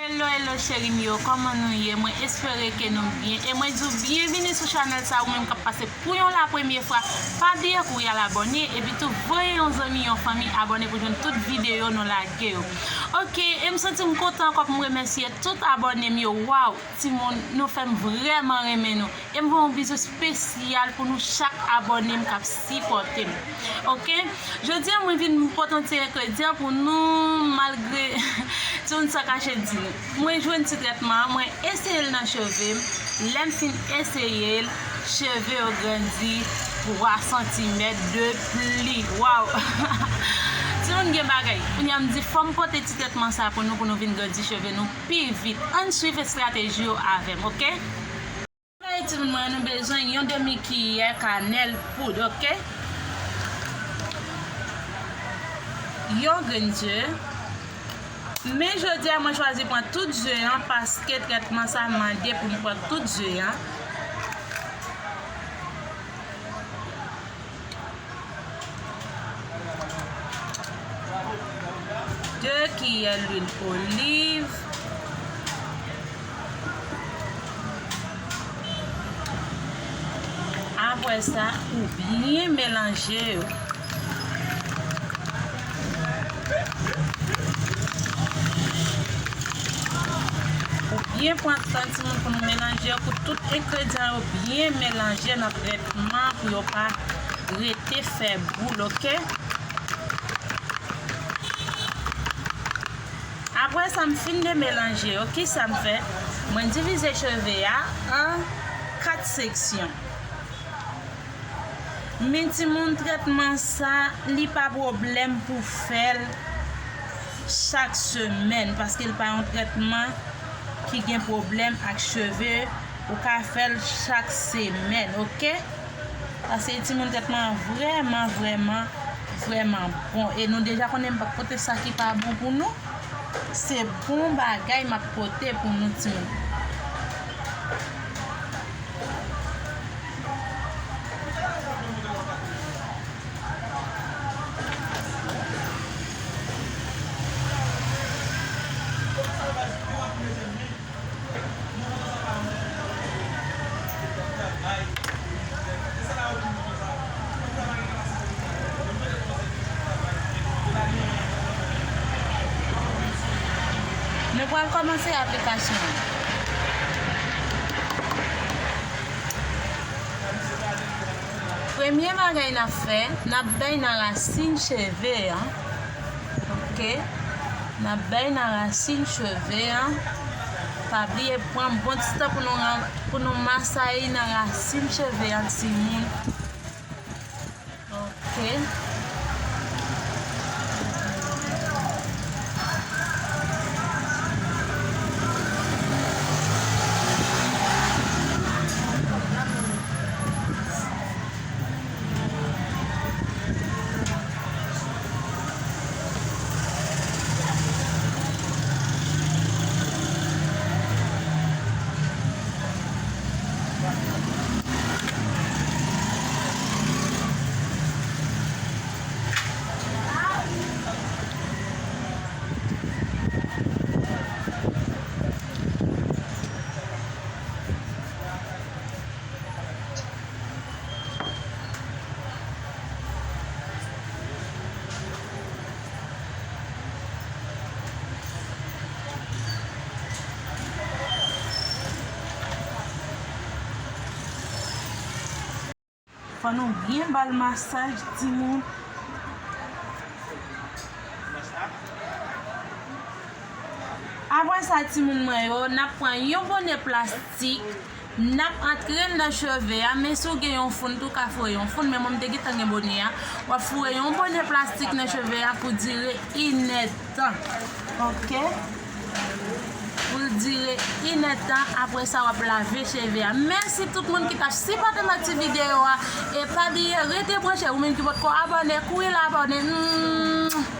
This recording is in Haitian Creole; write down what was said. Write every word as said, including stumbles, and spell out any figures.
Hello, hello, cheri m yo, kòman nou ye? Mwen espere ke nou byen. E mwen di w byenvini sou chanèl sa, ou menm k ap pase pou yon la premye fwa. Pa bliye kouri al abòne, epi tou voye yon zanmi, yon fanmi abòne pou jwenn tout videyo nou lage yo. Ok, e m santi m kontan ankò pou m remèsye tout abòne m yo. Waw, timoun, nou fè m vrèman renmen nou. E m voye yon bizou espesyal pou nou chak abòne m k ap sipòte m. Ok? Jodi a, mwen vin pote yon ti engredyan pou nou, malgre timoun sa kache di nou. Mwen jwenn ti trètman an, mwen eseye l nan cheve m. Lè m fin eseye l, cheve yo grandi twa santimèt de pli. Waw! Timoun gen bagay. Kounye a m di, fò m pote ti trètman sa pou nou, pou nou vin grandi cheve nou pi vit. Ann swiv estrateji yo avè m, ok? Ann bay timoun mwen, nou bezwen yon demi kiyè kanèl poud, ok? Yon grenn ze. Men jodi a, mwen chwazi pran tout ze an paske trètman sa mande pou m pran tout ze an. De kiyè lwil oliv. Apre sa, ou byen melanje yo. Ou byen pran tan timoun pou nou melanje yo, pou tout engredyan yo byen melanje nan trètman pou yo pa rete fè boul, ok? Apre sa, m fin de melanje yo, kisa m fè? Mwen divize cheve a an kat seksyon. Men timoun, trètman sa, li pa pwoblèm pou fè l chak semèn, paske l pa yon trètman ki gen pwoblèm ak cheve. Ou ka fè l chak semèn, ok? Paske timoun, trètman an vrèman, vrèman, vrèman bon. E nou deja konnen m p ap pote sa ki pa bon pou nou. Se bon bagay m ap pote pou nou, timoun. Nou pral kòmanse aplikasyon an. Premye bagay n ap fè, n ap bay nan rasin cheve an. Ok? N ap bay nan rasin cheve an. Pa bliye pran bon ti tan pou nou ran-, pou nou masaye nan rasin cheve an, timoun. Ok. Fò nou byen ba l masaj, timoun. Apre sa, timoun mwen yo, n ap pran yon bonè plastik, n ap antre l nan cheve a, men si w gen yon foun tou, w ka foure yon foun, men mwen, m te gentan gen bonè a. W ap foure yon bonè plastik nan cheve a pou dire inèdtan. Ok? Pou l dire inèdtan, apre sa, w ap lave cheve a. Mèsi tout moun ki t ap sipòte m ak ti videyo a. E pa bliye, rete branche, ou menm ki potko abòne, kouri al abòne. Hmm.